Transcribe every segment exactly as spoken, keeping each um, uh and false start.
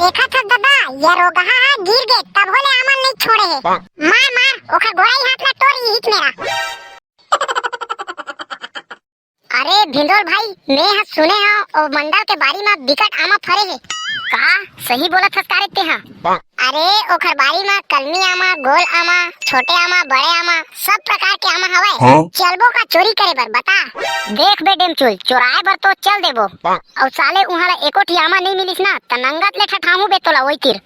देखत हस ददा, ये रोगहा ह गिर गे, तभो ले आमा ल नइ छोड़े हे। मार, मार, ओखर गोड़ाई हाथ ला टोर इहिच मेरा। अरे भिंडोल भाई, मैं ह सुने हंव, ओ मंडल के बारी म बिकट आमा फरे हे। का? सही बोलत हस का रे तेहा? अरे, ओखर बारी म कलमी आमा, गोल आमा, छोटे आमा, बड़े आमा, सब प्रकार के आमा हवय। हाँ? चलबो का चोरी करे बर, बता? देख बे डेमचुल, चोराए बर तो चल देबो। अउ साले उहाँ ला एको ठी आमा नइ मिलिस ना, त नंगत ले ठठाहूँ बे तोला ओई तीर।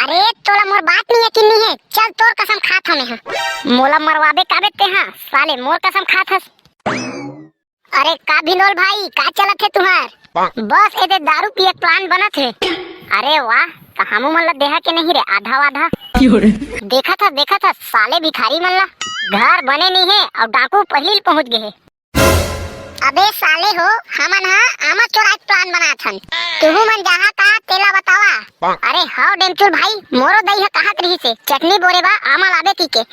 अरे, तोला मोर बात नइ यकीन नइ हे, चल तोर कसम खात हंव मेंहा। मोला मरवाबे का बे तेहा, साले मोर कसम खात हस। अरे का भिंडोल भाई, का चलत हे तुहार? बस एदे दारू पिए के plan बनत हे। अरे वाह, त हमू मन ला देहा के नहीं रे, आधा वाधा। देखत हस, देखत हस, साले भिखारी मन ला। घर बने नहीं हे अउ डाकू पहिली पहुंच गे हे। अबे साले हो, हमन ह आमा चोराए के plan बनात हन। तुहू मन जाहा का तेला बतावा। अरे हव डेमचुल भाई, मोरो दई ह काहत रिहिस हे, चटनी बोरे बा आमा लाबे कहिके।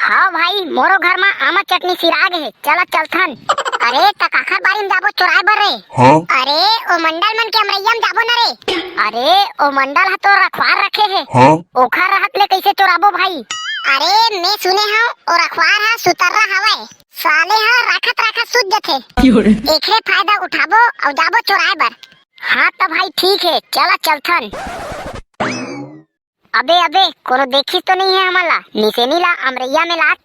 हव भाई, मोरो घर म आमा चटनी सिरा गे हे, चला चलथन। अरे त काखर बारी म जाबो चोराए बर रे? हाँ? अरे ओ मंडल मन के अमरैया म जाबो न रे। अरे ओ मंडल ह तो रखवार रखे हे। हाँ? ओखर रहत ले कइसे चोराबो भाई? अरे मैं सुने हंव ओ रखवार ह सुतर्रा हवय। साले ह राखत राखत सूत जथे। एखरे फायदा उठाबो अउ जाबो चोराए बर। हाँ त भाई ठीक हे, चला चलथन। अबे अबे, कोनो देखिस तो नहीं हे हमन ला? निसेनी ला अमरैया में लात।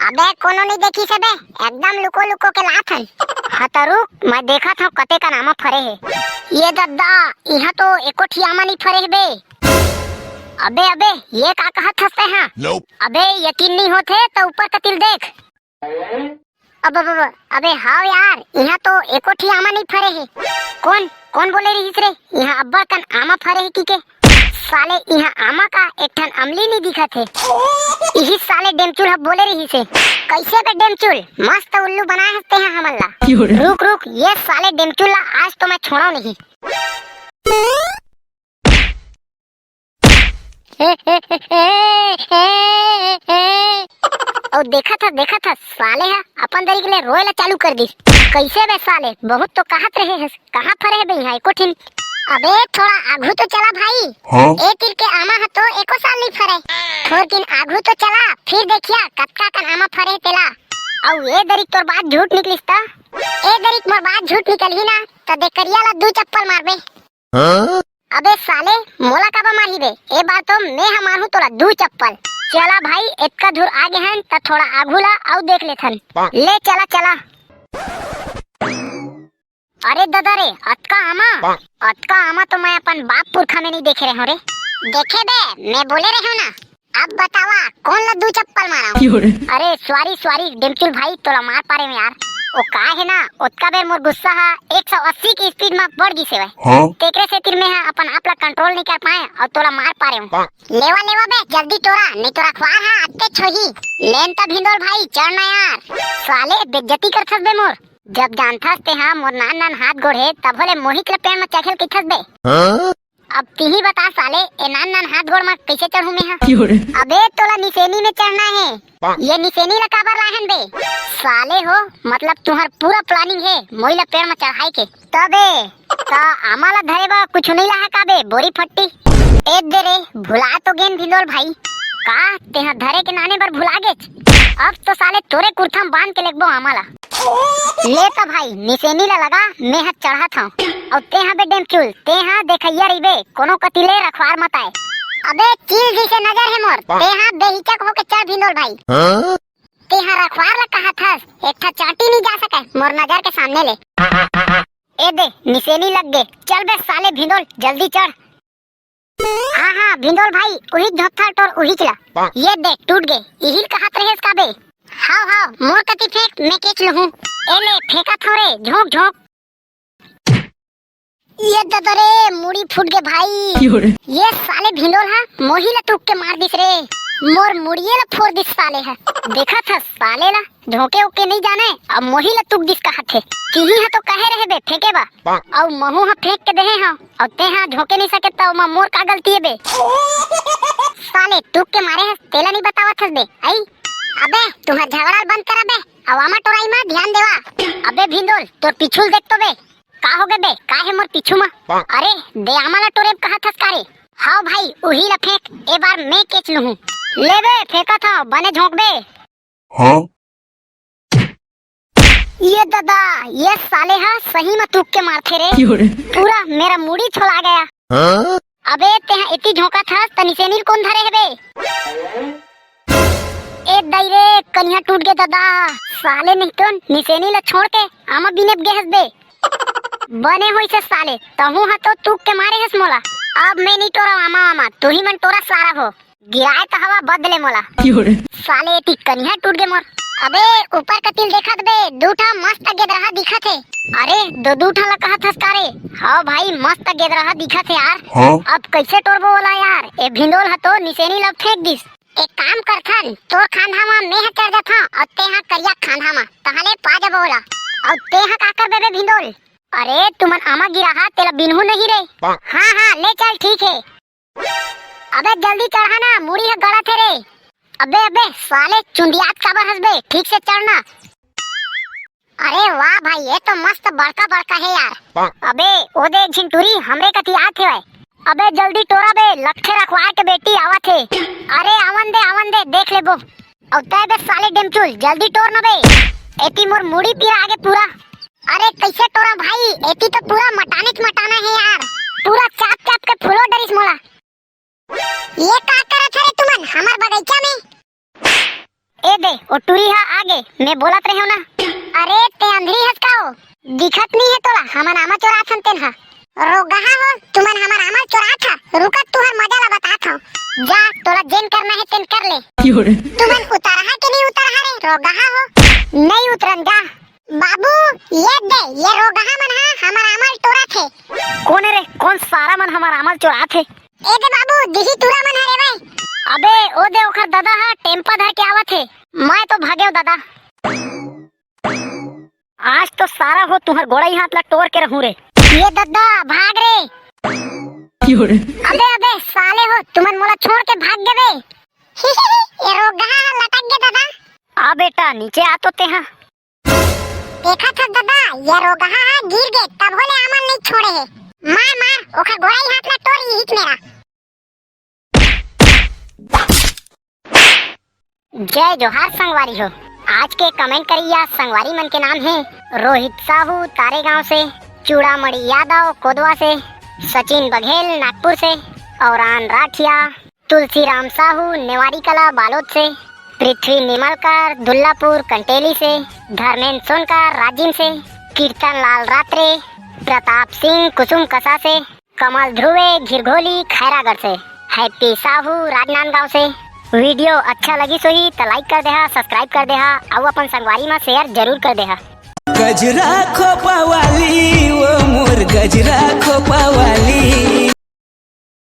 अबे कोनो नहीं देखिस हे बे, एकदम लुको लुको के लात हन। हाँ त रुक, मैं देखत हंव कते कन आमा फरे हे। ये दद्दा, इहाँ तो एको ठी आमा नहीं फरे हे बे। अबे अबे, ये का कहत हस तेहा? अबे यकीन नहीं होत हे त ऊपर कति ल देख। अब, अब, अब, अबे हाव यार, इहाँ तो एको ठी आमा नहीं फरे हे। कोन, कोन बोले रिहिस रे, इहाँ अब्बड़ कन आमा फरे हे कहिके? साले इहाँ आमा का एक ठन अमली नहीं दिखत हे। इही साले डेमचुल ह बोले रिहिस हे। कइसे बे डेमचुल, मस्त उल्लू बनाए हस तेहा हमन ला। रुक रुक, ये साले डेमचुल ला आज तो मैं छोड़ंव नहीं। अउ देखत हस, देखत हस, साले ह अपन दरी के ले रोए ला चालू कर दिस। कइसे बे साले, बहुत तो कहत रहे हस, कहाँ फरे हे बे इहाँ एको ठिन? अबे थोड़ा आघू तो चला भाई। हाँ? ए तीर के आमा ह तो एको साल नहीं फरे। थोरकिन आघू तो चला, फिर देखिया कतका कन आमा फरे हे तेला। अउ ए दरी के तोर बात झूठ निकलिस त? ए दरी के मोर बात झूठ निकलही ना, त देखरिया ला दू चप्पल मारबे। अबे साले, मोला काबर मारही बे? ए बार तो मैं ह मारहूं तोला दू चप्पल। चला भाई, एतका दूर आ गे हन, त थोड़ा आघू ला अउ देख लेथन। ले चला, चला। अरे ददा रे, अतका आमा? अतका आमा तो मैं अपन बाप पुरखा में नहीं देखे रहे हंव रे। देखे बे, मैं बोले रहे हंव ना, अब बतावा, कोन ला दू चप्पल मारा? अरे, sorry, sorry, डेमचुल भाई, तोला मार पारे हंव यार। ओ का हे ना, ओतका बेर मोर गुस्सा ह एक सौ अस्सी के speed म बढ़ गिस हेवय। हाँ? तेकरे सेतिर मैं ह अपन आप ला control नहीं कर पाए अउ तोला मार पारे हंव। लेवा, लेवा बे, जल्दी टोरा, नहीं तो रखवार ह अत्ते छोही। लेन त भिंडोल भाई, चढ़ ना यार। साले, बेइज्जती करथस बे मोर। जब जानथस तेहा मोर नान नान हाथ गोड़ हे, तभो ले मोहित ल पेड़ म चघे ल कहिथस बे। हाँ? अब तिही बता साले, ए नान नान हाथ गोड़ म कइसे चढ़ूं मेंहा? अबे तोला निसेनी में चढ़ना हे। ये निसेनी ला काबर लाहन बे? साले हो, मतलब तुहर पूरा planning हे मोही ला पेड़ म चढ़ाए के। तबे, त आमा ला धरे बर कुछु नइ लाहा का बे, बोरी फट्टी? ए दे रे, भुला तो गेन भिंडोल भाई। का, तेहा धरे के नाने बर भुला गेच? अब तो साले तोरे कुर्था म बांध के लेगबो आमा ला। ले त भाई, निसेनी ला लगा, मेंहा चढ़त हंव। अउ तेहा बे डेमचुल, तेहा देखइया रहिबे, कोनो कति ले रखवार मत आए। अबे चील जइसे नजर हे मोर, तेहा बेहिचक होके चढ़ भिंडोल भाई। हाँ? तेहा रखवार ला कहत हस, एक ठा चांटी नइ जा सकय मोर नजर के सामने ले। ए दे, निसेनी लग गे, चल बे साले भिंडोल, जल्दी चढ़। हाँ, हाँ, भिंडोल भाई, उही झोंकथल टोर उहीच ला। ये देख, टूट गे। इहिल कहत रहेस का बे? हाव, हाव, मोर कति फेंक, मैं केच लूहूं। ए ले, फेंकत हंव रे, झोंक, झोंक। ये ददा रे, मुड़ी फूट गे भाई। ये साले भिंडोल हा मोही ला तुक के मार दिस रे। मोर मुड़िए ला फोर दिस साले हा। देखत हस साले ला। झोंके ओके नइ जाने, अब मोही ल तुक दिस कहत हे। किही ह तो कहे रहे बे फेंके बा, अउ महू ह फेंक के देहे हंव, अउ तेहा झोंके नइ सके त ओमा मोर का गलती हे बे? साले तुक के मारे हस, तेला नइ बतावत हस बे, अई? अबे, तुंहर झगड़ा ल बंद करा बे, अउ आमा टोराई म ध्यान देवा। अबे भिंडोल, तोर पीछू ल देख तो बे, का होगे बे? का हे मोर पीछू म? अरे, दे आमा ल टोरे कहत हस का रे? भाई, उही ला फेंक, ए बार मैं केच लूहूं। ले बे, फेंकत हंव, बने झोंक बे। हाँ? ये ददा, ये साले हा सही म तुक के मारथे रे। क्यों रे? पूरा मेरा मुड़ी छोला गया। हाँ? अबे, तेहा एती झोंकत हस, त निसेनी ल कोन धरे हे बे? ए दई रे, कनिहा टूट गे ददा। साले नहीं तो निसेनी ल छोड़ के आमा बिने गे हस बे। बने होइसे साले, तहूं हा तो तुक के मारे हस मोला। अब मैं नहीं टोरा आमा आमा, तुही मन टोरा सारा हो। गिराए त हवा बदले मोला। क्यों रे? साले एती कनिहा टूट गे मोर। अबे ऊपर कतिल देखत बे, दू ठा मस्त गेदरहा दिखत हे। अरे दो दू ठा ला कहत हस का रे? हाँ भाई मस्त गेदरहा दिखत हे यार। हाँ? अब कैसे टोरबो ओला यार? ए भिंदोल ह तो निसेनी ला फेंक दिस। एक काम करथन, तोर खांधा म मैं ह चढ़ जाथंव अउ तेहा करिया खांधा म, तहाले पा जबो ओला। अउ तेहा का करबे बे भिंदोल? अरे तुमन आमा गिराहा तेला बिनहू नहीं रे। हाँ हाँ ले चल ठीक हे। अबे जल्दी चढ़ा ना, मुड़ी ह गड़त हे रे। अबे अबे साले चुंदियात काबर हस बे, ठीक से चढ़ना। अरे वाह भाई, ये तो मस्त बड़का बड़का हे यार। अबे ओ दे एक झिन टूरी हमरे कती आत हेवय। अबे जल्दी टोरा बे, लट्ठे रखवा के बेटी आवत हे। अरे आवन दे आवन दे, देख लेबो। अउ तय बे साले डेमचुल, जल्दी टोर न बे। एती मोर मुड़ी पीरा आगे पूरा। अरे कैसे टोरा भाई, एती तो पूरा मटानेच मटाना हे यार। पूरा चाप चाप के फुलो डरिस मोला। ये का करत हरे तुमन हमर बगीचा में? ए दे, ओ टूरी हा आगे, मैं बोलत रहेंव ना। अरे ते अंधरी हस का ओ? दिखत नहीं हे तोला, हमन आमा चोराथन तेन हा। रोगहा हो, तुमन हमर आमा चोराथा, रुकत तुहर मजा ला बतात हंव। जा, तोला जेन करना हे तेन कर ले। क्यों रे? तुमन उतरहा के नहीं उतरहा रे, रोगहा हो? नहीं उतरन जा। बाबू, ये दे, ये रोगहा मन हा हमर आमा ल टोराथे। कोन हे रे? कोन सारा मन हमर आमा ल चोराथे? ए दे बाबू, दिही टूरा मन हरे भाई। अबे ओ दे ओखर ददा हा टेम्पा धर के आवत हे। मैं तो भागेव ददा। आज तो सारा हो तुहर गोड़ई हाथ ला टोर के रहूं रे। ये ददा भाग रे। क्यों रे? अबे अबे साले हो, तुमन मोला छोड़ के भाग गे बे। ये रोगहा लटक गे ददा। आ बेटा नीचे आ तो तेहा। देखत हस ददा, ये रोगहा हा गिर गे, तभो ले आमन नइ छोड़े हे। मार, मार, ओखर गोड़ई हाथ ला टोर इहिच मेरा। जय जोहार संगवारी हो। आज के comment करिया संगवारी मन के नाम हे रोहित साहू तारेगांव से, चूड़ामणि यादव कोदवा से, सचिन बघेल नागपुर से, औरान राठिया, तुलसीराम साहू नेवारी कला बालोद से, पृथ्वी निमलकर दुल्लापुर कंटेली से, धर्मेंद्र सोनकर राजिम से, कीर्तन लाल रात्रे, प्रताप सिंह कुसुम कसा से, कमल ध्रुवे घिरघोली खैरागढ़ से, हैप्पी साहू राजनांदगांव से। Video अच्छा लगिस होही त like कर देहा, subscribe कर देहा अउ अपन संगवारी मा share जरूर कर देहा। गजरा खोपा वाली, वो मोर गजरा